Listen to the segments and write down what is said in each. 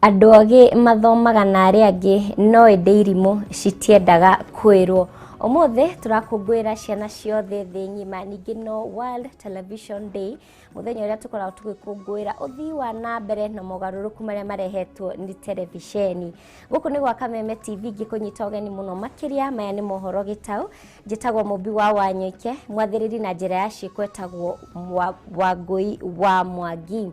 Andũ ogĩ mathomaga na arĩa angĩ no ĩndĩ irimũ citiendaga kwĩrwo. Ũmũthĩ tũrakũngũĩra ciana ciothe thĩ ng'ima, ningĩ no World Television Day, mũthenya ũrĩa tũkoragwo tũgĩkũngũĩra ũthii wa na mbere na mogarũrũku marĩa marehetwo nĩ televisheni. Gũkũ nĩ gwa Kameme TV ngĩkũnyita ũgeni mũno makĩria. Maya nĩ mohoro gĩtaũ. Njĩtagwo Mũmbi wa Wanyoike, mwathĩrĩri na njĩra ya ciĩko etagwo Wangũi wa Mwangi.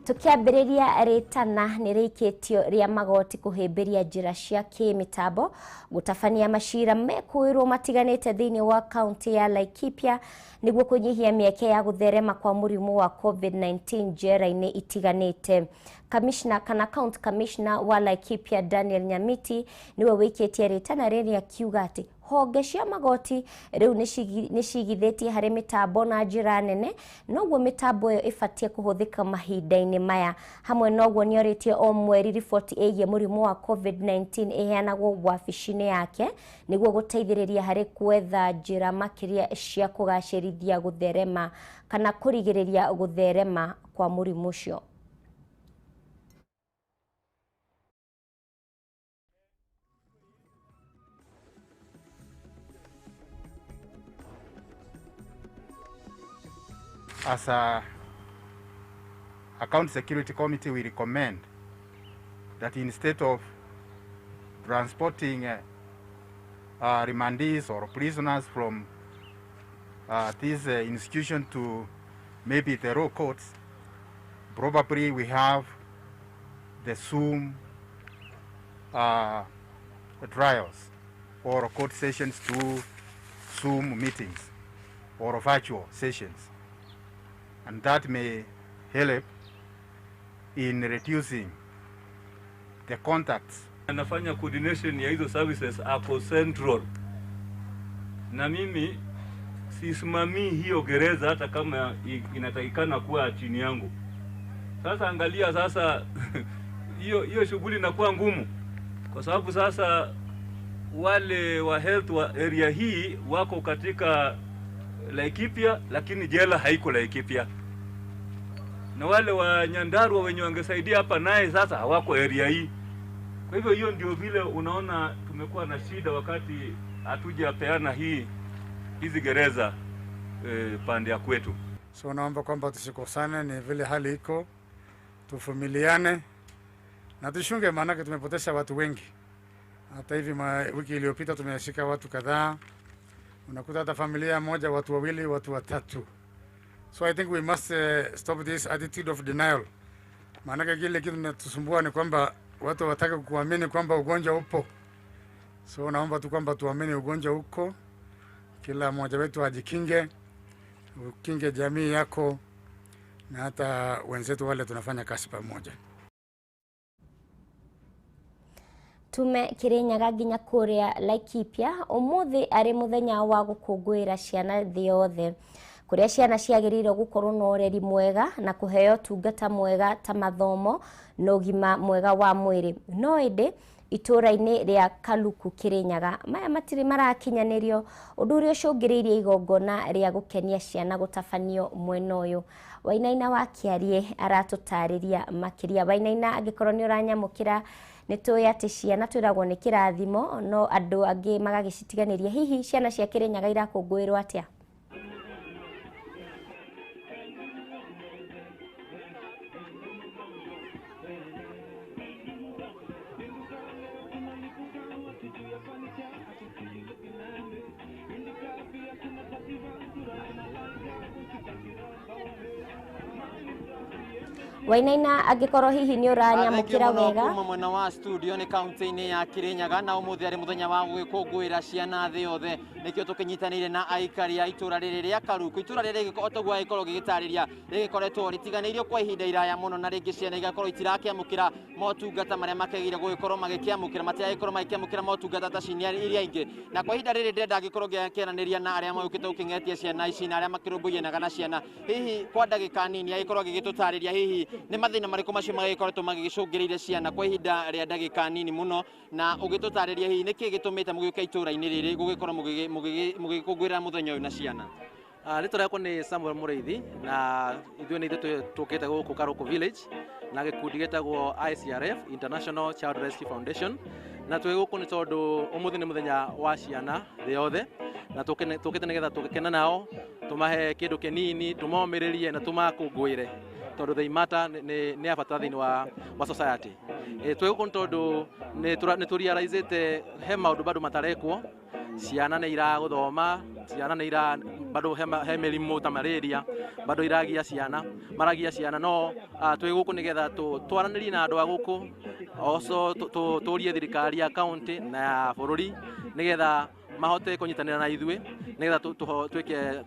Tukiambĩrĩria, rĩtana nĩ rĩikĩtio rĩa magoti kũhĩmbĩria njĩra cia kĩmĩtambo gũtabania macira mekũĩrwo matiganĩte thĩinĩ wa kaunti ya Laikipia nĩguo kũnyihia mĩeke ya gũtherema kwa mũrimũ wa COVID-19 njera-inĩ itiganĩte. Commissioner kana County Commissioner wa Laikipia Daniel Nyamiti nĩwe wĩikĩtie rĩtana rĩrĩ, akiuga atĩ honge cia magoti rĩu nĩ cigithĩtie harĩ mĩtambo na njĩra nene, noguo mĩtambo ĩyo ĩbatiĩ kũhũthĩka mahinda-inĩ maya. Hamwe noguo nĩorĩtie o mweri riboti ĩgiĩ mũrimũ wa COVID-19 ĩheanagwo wabici-inĩ yake nĩguo gũteithĩrĩria harĩ gwetha njĩra makĩria cia kũgacĩrithia gũtherema kana kũrigĩrĩria gũtherema kwa mũrimũ ũcio. As a Account Security Committee, we recommend that instead of transporting remandees or prisoners from this institution to maybe the law courts, probably we have the Zoom trials or court sessions through Zoom meetings or virtual sessions. And that may help in reducing the contacts. Anafanya coordination ya hizo services ako central, na mimi sisimamii hiyo gereza hata kama inatakikana kuwa chini yangu. Sasa angalia sasa hiyo shughuli inakuwa ngumu kwa sababu sasa wale wa health wa area hii wako katika Laikipia, lakini jela haiko Laikipia, na wale wa Nyandarua wenye wangesaidia hapa naye sasa hawako area hii. Kwa hivyo hiyo ndio vile unaona tumekuwa na shida wakati hatujapeana hizi gereza pande ya kwetu. So naomba kwamba tusikosane, ni vile hali iko, tuvumiliane na tushunge, maanake tumepoteza watu wengi. Hata hivi wiki iliyopita tumeshika watu kadhaa. Unakuta hata familia moja watu wawili, watu watatu. So I think we must stop this attitude of denial. Maanake kile kitu kinatusumbua ni kwamba watu wataka kuamini kwamba ugonjwa upo. So naomba tu kwamba tuamini ugonjwa uko. Kila mmoja wetu ajikinge, ukinge jamii yako na hata wenzetu wale tunafanya kazi pamoja. Tume Kirinyaga nginya kuria Laikipia umuthi ari muthenya wa gukungũĩra ciana thĩ yothe, kuria ciana ciagĩrĩirwo gukorwo na ũreri mwega na kũheo tungata mwega ta mathomo na ũgima mwega wa mwĩrĩ. No ĩndĩ itũra-inĩ rĩa Kaluku Kirinyaga maya matirĩ marakinyanĩrio, ũndũ ũrĩa ũcũngĩrĩirie igongona rĩa gũkenia ciana gũtabanio mwena ũyũ. Wainaina wa Kĩarie aratũtarĩria makĩria. Wainaina, angĩkorwo nĩ ũranyamũkĩra, nĩ tũĩ atĩ ciana twĩragwo nĩ kĩrathimo, no andũ angĩ magagĩcitiganĩria. Hihi ciana cia Kirinyaga irakũngũĩrwo atĩa? Wainaina, angĩkorwo hihi nĩ ũranyamũkĩra wega. Kuma mwena wa studio nĩ kaunti-inĩ ya Kirinyaga, na ũmũthĩ arĩ mũthenya wa gũgĩkũngũĩra ciana thĩ yothe, nĩkĩo tũkĩnyitanĩire na aikari a itũra rĩrĩ rĩa Karuku. Itũra rĩrĩ otoguo agĩkorwo gĩgĩtarĩria rĩgĩkoretwo rĩtiganĩirio kwa ihinda iraya mũno, na rĩngĩ ciana igakorwo itirakĩamũkĩra motungata marĩa makĩagĩrĩire gũgĩkorwo magĩkĩamũkĩra, matiragĩkorwo magĩkĩamũkĩra motungata ta ciana iria ingĩ. Na kwa ihinda rĩrĩ ndĩrenda ngĩkorwo ngĩaranĩria na arĩa magĩũkĩte gũkĩng'etia ciana ici na arĩa makĩrũmbũyanaga na ciana, hihi kwa ndagĩka nini agĩkorwo agĩgĩtũtarĩria hihi nĩ mathĩna marĩkũ macio magĩkoretwo magĩgĩcũngĩrĩire ciana kwa ihinda rĩa ndagĩka nini mũno, na ũgĩtũtarĩria hihi nĩkĩ gĩtũmĩte mũgĩũke itũra-inĩ rĩrĩ gũgĩkorwo mũgĩkũngũĩra mũthenya ũyũ na ciana. Rĩtwa rĩakwa nĩ Samuel Mũrĩithi, na ithuĩ nĩ ithuĩ tũkĩte gũkũ Karuku Village, Na gĩkundi gĩtagwo ICRF, International Child Rescue Foundation, na twĩ gũkũ nĩ tondũ ũmũthĩ nĩ mũthenya wa ciana thĩ yothe, na tũkĩte nĩgetha tũgĩkena nao, tũmahe kĩndũ kĩnini, tũmomĩrĩrie na tũmakũngũĩre tondũ they matter, nĩ a bata thĩinĩ wa society. Twĩ gũkũ nĩ tondũ nĩ tũrealizĩte he maũndũ bado matarekwo. Ciana nĩ iragũthoma, ciana nĩ ira bado he mĩrimũ ta malaria bado iragia ciana, maragia ciana, no twĩ gũkũ nĩgetha twaranĩrie na andũ a gũkũ, also tũrie thirikari ya county na ya bũrũri nĩgetha mahote kũnyitanĩra na ithuĩ nĩgetha twĩke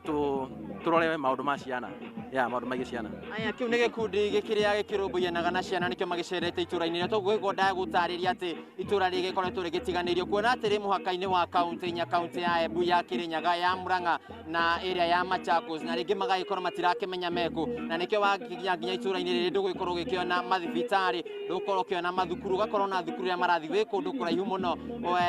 tũrore maũndũ ma ciana ya maũndũ megiĩ ciana. Aya, kĩu nĩ gĩkundi gĩkĩrĩa gĩkĩrũmbũyanaga na ciana, nĩkĩo magĩcerete itũra-inĩ rĩa tũgũgĩkorwo ndagũtarĩria atĩ itũra rĩgĩkoretwo rĩgĩtiganĩrio, kuona atĩ rĩ mũhaka-inĩ wa kaunti inya, kaunti ya Embu, ya Kĩrĩnyaga, ya Murang'a na ĩrĩa ya Machakos, na rĩngĩ magagĩkorwo matirakĩmenya meku, na nĩkĩo wakinya nginya itũra-inĩ rĩrĩ ndũgũgĩkorwo ũgĩkĩona mathibitarĩ, ndũgũkorwo ũkĩona mathukuru, ũgakorwo na thukuru ĩrĩa marathiĩ wĩ kũndũ kũraihu mũno.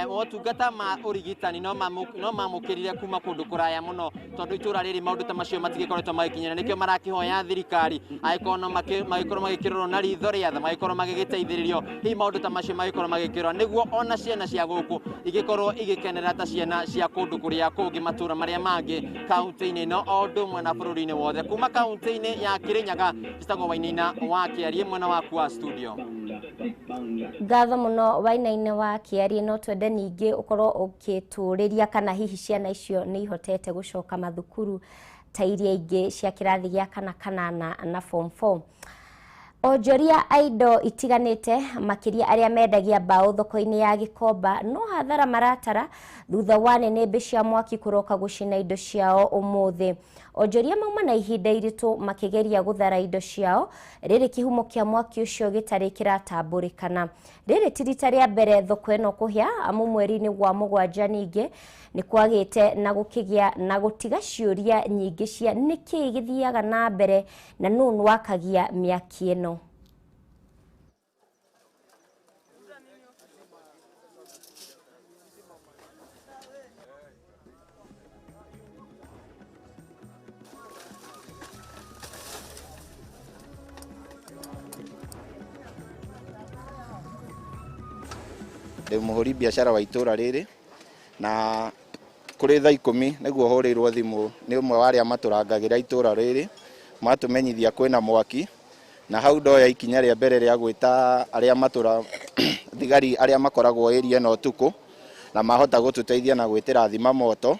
Motungata ma ũrigitani no mamũkĩrire kuma kũndũ kũraya mũno, tondũ itũra rĩrĩ maũndũ ta macio matigĩkoretwo magĩkinyĩra. Nĩkĩo marakĩhoya thirikari angĩkorwo no magĩkorwo magĩkĩrorwo na ritho rĩa tha, magĩkorwo magĩgĩteithĩrĩrio, hihi maũndũ ta macio magĩkorwo magĩkĩrorwo nĩguo ona ciana cia gũkũ igĩkorwo igĩkenera ta ciana cia kũndũ kũrĩa kũngĩ, matũra marĩa mangĩ kaunti-inĩ ĩno o ũndũ ũmwe na bũrũri-inĩ wothe. Kuma kaunti-inĩ ya Kĩrĩnyaga, njĩtagwo Wainaina wa Kĩarie, mwena waku wa studio. Ngatho mũno, Wainaina wa Kĩarie. No twende ningĩ ũkorwo ũkĩtũrĩria kana hihi ciana icio nĩ ihotete gũcoka mathukuru ta iria ingĩ cia kĩrathi gĩa kana, kanana na form 4. Onjoria a indo itiganĩte, makĩria arĩa mendagia mbaũ thoko-inĩ ya Gĩkomba, no hathara maratara thutha wa nĩnĩmbĩ cia mwaki kũroka gũcina indo ciao ũmũthĩ. Onjoria mauma na ihinda iritũ makĩgeria gũthara indo ciao rĩrĩ kĩhumo kĩa mwaki ũcio gĩtarĩ kĩratambũrĩkana. Rĩrĩ ti rita rĩa mbere thoko ĩno kũhĩa, amu mweri-inĩ wa 7 ningĩ nĩ kwagĩte na gũkĩgĩa na gũtiga ciũria nyingĩ cia nĩkĩĩ gĩthiaga na mbere na nũ wakagia mĩaki ĩno. Ndĩ mũhũri biacara wa itũra rĩrĩ, na kũrĩ thaa 10 nĩguo hũrĩirwo thimũ nĩ ũmwe wa arĩa matũrangagĩra itũra rĩrĩ, matũmenyithia kwĩna mwaki, na hau ndoya ikinya rĩa mbere rĩa gwĩta arĩa matũra thigari arĩa makoragwo area ĩno ũtukũ, na mahota gũtũteithia na gwĩtĩra thima moto,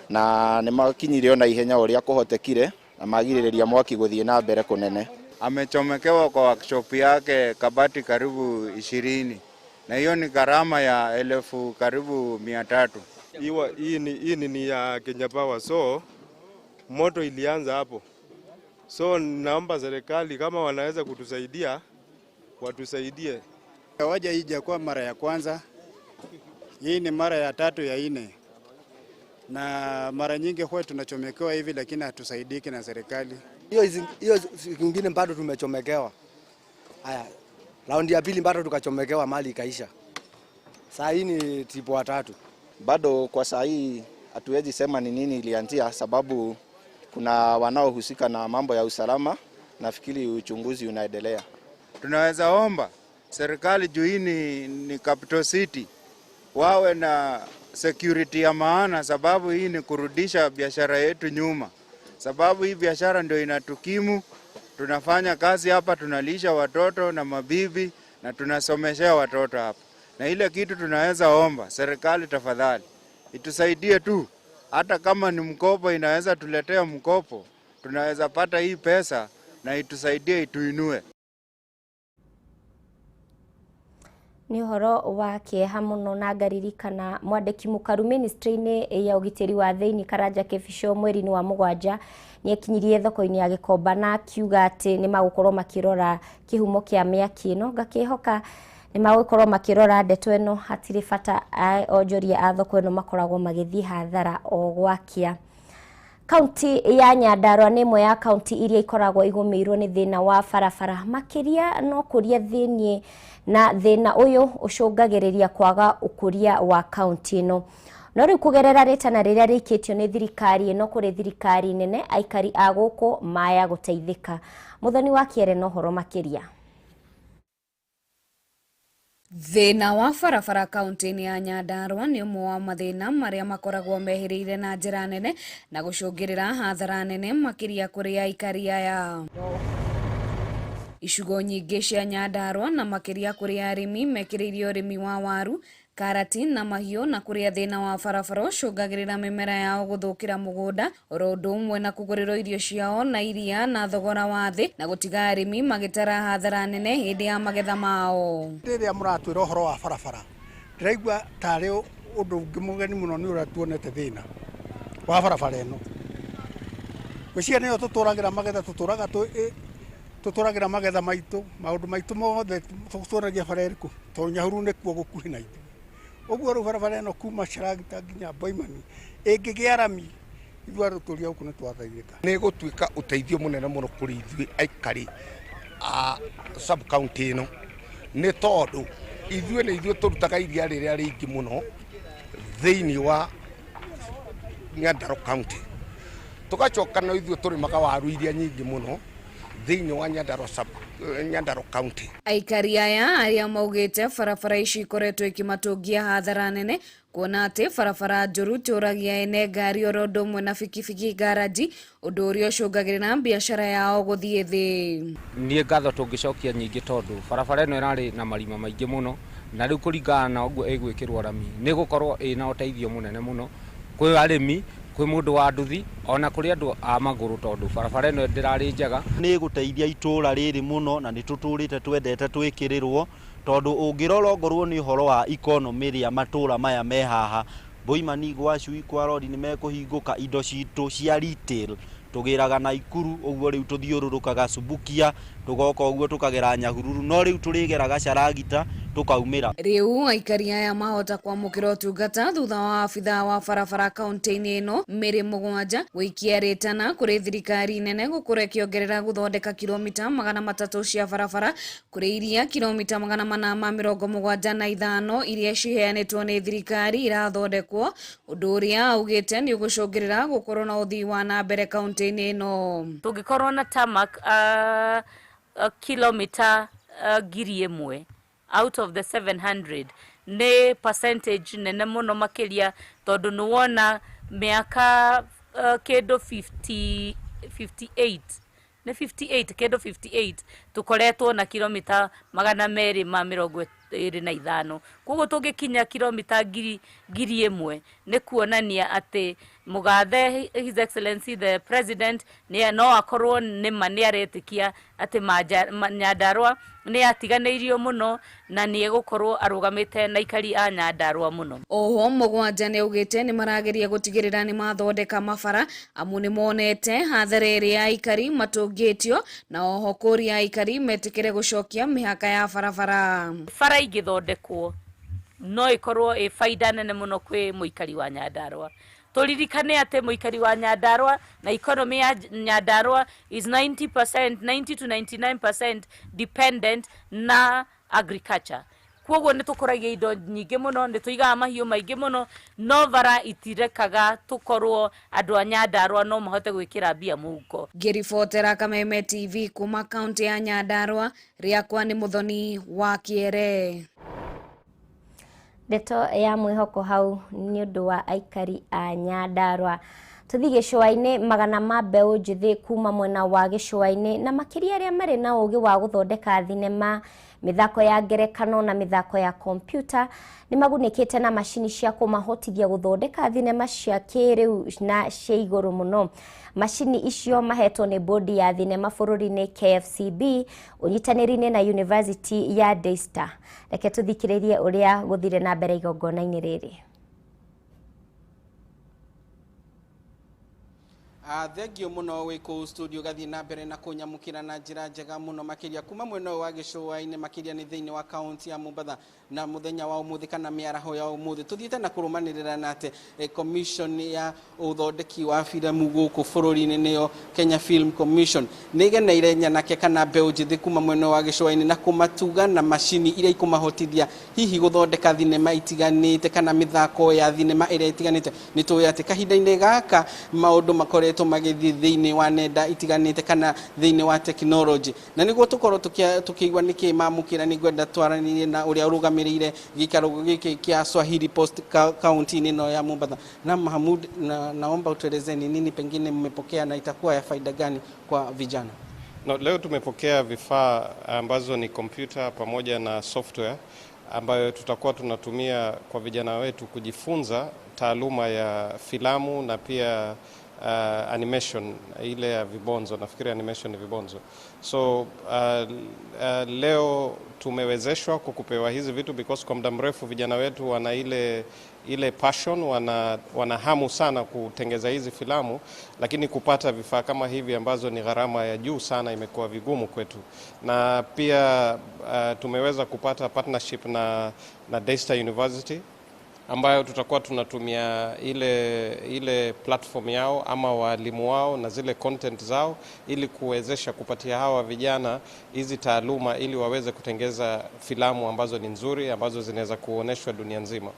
na nĩ makinyire ona ihenya ũrĩa kũhotekire na magirĩrĩria mwaki gũthiĩ na mbere kũnene. Amechomekewa kwa workshop yake kabati karibu 20, na hiyo ni gharama ya karibu 300,000. Hii ni ya Kenya Power, so moto ilianza hapo. So naomba serikali kama wanaweza kutusaidia, watusaidie. Waja haijakuwa mara ya kwanza, hii ni mara ya 3 ya 4. Na mara nyingi huwa tunachomekewa hivi lakini hatusaidiki na serikali. Hiyo siku nyingine bado tumechomekewa. Haya, raundi ya pili bado tukachomekewa, mali ikaisha. Saa hii ni tipo 3. Bado kwa saa hii hatuwezi sema ni nini ilianzia, sababu kuna wanaohusika na mambo ya usalama. Nafikiri uchunguzi unaendelea. Tunaweza omba serikali juu hii ni capital city, wawe na security ya maana, sababu hii ni kurudisha biashara yetu nyuma. Sababu hii biashara ndio inatukimu, tunafanya kazi hapa, tunalisha watoto na mabibi na tunasomeshea watoto hapa. Na ile kitu tunaweza omba serikali, tafadhali itusaidie tu, hata kama ni mkopo, inaweza tuletea mkopo, tunaweza pata hii pesa na itusaidie, ituinue. Nĩ ũhoro wa kĩeha mũno, na ngaririkana mwandĩki mũkaru ministry-inĩ ya ũgitĩri wa thĩinĩ Karanja Kĩbico mweri-inĩ wa 7 nĩ ekinyirie thoko-inĩ ya Gĩkomba na akiuga atĩ nĩ magũkorwo makĩrora kĩhumo kĩa mĩaki ĩno. Ngakĩhoka nĩ magũkorwo makĩrora ndeto ĩno, hatirĩ bata onjoria a thoko ĩno makoragwo magĩthiĩ hathara o gwakĩa. Kaunti ya Nyandarua nĩ ĩmwe ya kaunti iria ikoragwo igũmĩirwo nĩ thĩna wa barabara makĩria no kũria thĩiniĩ, na thĩna ũyũ ũcũngagĩrĩria kwaga ũkũria wa kaunti ĩno. No rĩu kũgerera rĩtana rĩrĩa rĩikĩtio nĩ thirikari ĩno kũrĩ thirikari nene, aikari a gũkũ maya gũteithĩka. Mũthoni wa Kĩere na ũhoro makĩria. Thĩna wa barabara kaunti-inĩ ya Nyandarua nĩ ũmwe wa mathĩna marĩa makoragwo mehĩrĩire na njĩra nene na gũcũngĩrĩra hathara nene makĩria kũrĩ aikari aya. Icigo nyingĩ cia Nyandarua na makĩria kũrĩ arĩmi mekĩrĩire ũrĩmi wa waru, karati na mahiũ na kũrĩa thĩna wa barabara ũcũngagĩrĩra mĩmera yao gũthũkĩra mũgũnda oro ũndũ ũmwe na kũgũrĩrwo irio ciao na iria na thogora wa thĩ na gũtiga arĩmi magĩtara hathara nene hĩndĩ ya magetha mao. Rĩrĩa mũratwĩra ũhoro wa barabara ndĩraigua tarĩ ũndũ ũngĩ mũgeni mũno nĩ ũrĩa tuonete thĩna wa barabara ĩno. Gwĩciria nĩyo tũtũragĩra magetha tũtũraga tũtũragĩra magetha maitũ maũndũ maitũ mothe tũtũragia bara ĩrĩkũ tondũ Nyahururu nĩkuo gũkuhĩ na ithuĩ. Ũguo rĩu barabara ĩno kuma Sharagita nginya Boimani ĩngĩgĩa rami ithuĩ andũ tũrĩ gũkũ nĩ twathaithĩka. Nĩ gũtuĩka ũteithio mũnene mũno kũrĩ ithuĩ aikari a sub county ĩno nĩ tondũ ithuĩ nĩ ithuĩ tũrutaga iria rĩrĩa rĩingĩ mũno thĩinĩ wa Nyandarua county, tũgacoka no ithuĩ tũrĩmaga waru iria nyingĩ mũno thĩinĩ wa Nyandarua county. Aikari aya arĩa maugĩte barabara ici ikoretwo ikimatũngia hathara nene kuona atĩ barabara njũru tũragia ene ngari oro ũndũ ũmwe na bikibiki ngaraji ũndũ ũrĩa ũcũngagĩrĩra biacara yao gũthiĩ thĩ. Niĩ ngatho tũngĩcokia nyingĩ tondũ barabara ĩno ĩrarĩ na marima maingĩ mũno na rĩu kũringana na ũguo ĩgwĩkĩrwo rami nĩ gũkorwo ĩna ũteithio mũnene mũno kwĩ arĩmi, kwĩ mũndũ wa nduthi ona kũrĩ andũ a magũrũ tondũ barabara ĩno ndĩrarĩ njega. Nĩ gũteithia itũra rĩrĩ mũno na nĩ tũtũrĩte twendete twĩkĩrĩrwo tondũ ũngĩrora ongorwo nĩ ũhoro wa economy ĩrĩa matũra maya me haha Boimani gwa Cui kwa rori nĩ mekũhingũka indo citũ cia retail tũgĩraga Naikuru ũguo rĩu tũthiũrũrũkaga Subukia tũgoka ũguo tũkagera Nyahururu no rĩu tũrĩgeraga Sharagita tũkaumĩra. Rĩu aikari aya mahota kwamũkĩra ũtungata thutha wa abithaa wa barabara kaunti-inĩ ĩno mĩrĩ 7 gũikia rĩtana kũrĩ thirikari nene gũkorwo ĩkĩongerera gũthondeka kilomita 300 cia barabara kũrĩ iria kilomita 475 iria ciheanĩtwo nĩ thirikari irathondekwo ũndũ ũrĩa augĩte nĩ ũgũcũngĩrĩra gũkorwo na ũthii wa na mbere kaunti-inĩ ĩno. Tũngĩkorwo na tarmac kilomita 1,000 out of the 700 nĩ percentage nene mũno makĩria tondũ nĩ wona mĩaka kĩndũ 58 nĩ 58 kĩndũ 58 tũkoretwo na kilomita 225 koguo tũngĩkinya kilomita 1,000 nĩ kuonania atĩ Mugathe His Excellency the President nĩ no akorwo nĩ ma nĩ aretĩkia atĩ Nyandarua nĩ atiganĩirio mũno na nĩ egũkorwo arũgamĩte na aikari a Nyandarua mũno. Oho 7 nĩ augĩte nĩ marageria gũtigĩrĩra nĩ mathondeka mabara amu nĩ monete hathara ĩrĩa aikari matũngĩtio na oho kũria aikari metĩkĩre gũcokia mĩhaka ya barabara. Bara ingĩthondekwo no ĩkorwo ĩ baida nene mũno kwĩ mũikari wa Nyandarua. Tũririkane atĩ mũikari wa Nyandarua na economy ya Nyandarua is 90% 90 to 99% dependent na agriculture. Koguo nĩ tũkũragia indo nyingĩ mũno, nĩ tũigaga mahiũ maingĩ mũno, no bara itirekaga tũkorwo andũ a Nyandarua no mahote gwĩkĩra mbia mũhuko. Ngĩribotera Kameme TV kuma kaunti ya Nyandarua, rĩakwa nĩ Muthoni wa Kĩere. Ndeto ya mwĩhoko hau nĩ ũndũ wa aikari a Nyandarua. Tũthiĩ gĩcũa-inĩ, magana ma mbeũ njĩthĩ kuma mwena wa gĩcũa-inĩ na makĩria arĩa marĩ na ũgĩ wa gũthondeka thinema, mĩthako ya ngerekano na mĩthako ya kompyuta nĩ magunĩkĩte na macini cia kũmahotithia gũthondeka thinema cia kĩrĩu na cia igũrũ mũno. Macini icio mahetwo nĩ bodi ya thinema bũrũri-inĩ KFCB ũnyitanĩri-inĩ na University ya Daystar. Reke tũthikĩrĩrie ũrĩa gũthire na mbere igongona-inĩ rĩrĩ. Thengio muno wĩ kũu studio gathiĩ na mbere na kũnyamũkĩra na njĩra njega mũno makĩria kuma mwena ũyũ wa gĩcũa-inĩ makĩria nĩ thĩinĩ wa kaunti ya Mombatha na mũthenya wa ũmũthĩ kana mĩaraho ya ũmũthĩ tũthiĩte na kũrũmanĩrĩra na atĩ commission ya ũthondeki wa filamu gũkũ bũrũri-inĩ nĩyo Kenya Film Commission nĩ ĩgeneire nyanake kana mbeũ njĩthĩ kuma mwena wa gĩcũa-inĩ na kũmatuga na macini iria ikũmahotithia hihi gũthondeka thinema itiganĩte kana mĩthako ya thinema ĩrĩa itiganĩte. Nĩ tũĩ atĩ kahinda-inĩ gaka maũndũ makoretwo Makoretwo magĩthiĩ thĩinĩ wa nenda itiganĩte kana thĩinĩ wa technology, na nĩguo tũkorwo tũkĩigua nĩkĩ mamũkĩra, nĩ ngwenda twaranĩrie na ũrĩa ũrũgamĩrĩire gĩikaro gĩkĩ kĩa Swahili Post kaunti-inĩ ĩno ya Mombatha. Na Mahamud, naomba utueleze ni nini pengine mmepokea na itakuwa ya faida gani kwa vijana? No, leo tumepokea vifaa ambazo ni kompyuta pamoja na software ambayo tutakuwa tunatumia kwa vijana wetu kujifunza taaluma ya filamu na pia animation ile ya vibonzo. Nafikiri animation ni vibonzo. So leo tumewezeshwa kwa kupewa hizi vitu because kwa muda mrefu vijana wetu wana ile passion, wana hamu sana kutengeza hizi filamu, lakini kupata vifaa kama hivi ambazo ni gharama ya juu sana imekuwa vigumu kwetu. Na pia tumeweza kupata partnership na Daystar University ambayo tutakuwa tunatumia ile platform yao ama walimu wao na zile content zao ili kuwezesha kupatia hawa vijana hizi taaluma ili waweze kutengeza filamu ambazo ni nzuri, ambazo zinaweza kuoneshwa dunia nzima.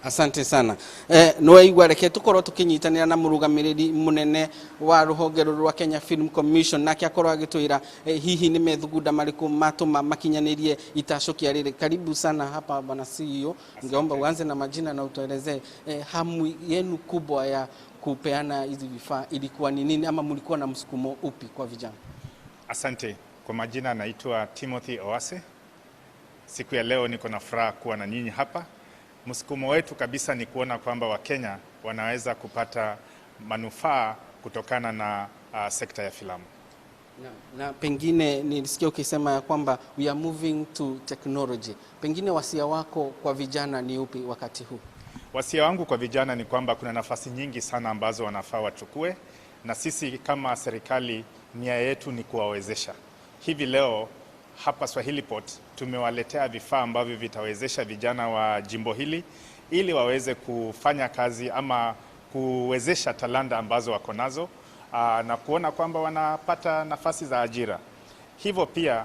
Asante sana. Nĩwaigua, reke tũkorwo tũkĩnyitanĩra na mũrũgamĩrĩri mũnene wa rũhonge rũrũ rwa Kenya Film Commission, nake akorwo agĩtwĩra hihi nĩ methugunda marĩkũ matũma makinyanĩrie itacũkia rĩrĩ. Karibu sana hapa, bwana CEO. Ningeomba uanze na majina na utuelezee hamu yenu kubwa ya kupeana hizi vifaa ilikuwa ni nini, ama mlikuwa na msukumo upi kwa vijana? Asante. Kwa majina naitwa Timothy Owase. Siku ya leo niko na furaha kuwa na nyinyi hapa. Msukumo wetu kabisa ni kuona kwamba Wakenya wanaweza kupata manufaa kutokana na sekta ya filamu. Na pengine nilisikia ukisema ya kwamba we are moving to technology. Pengine wasia wako kwa vijana ni upi wakati huu? Wasia wangu kwa vijana ni kwamba kuna nafasi nyingi sana ambazo wanafaa wachukue, na sisi kama serikali nia yetu ni kuwawezesha. Hivi leo hapa Swahili Port tumewaletea vifaa ambavyo vitawezesha vijana wa jimbo hili ili waweze kufanya kazi ama kuwezesha talanta ambazo wako nazo na kuona kwamba wanapata nafasi za ajira. Hivyo pia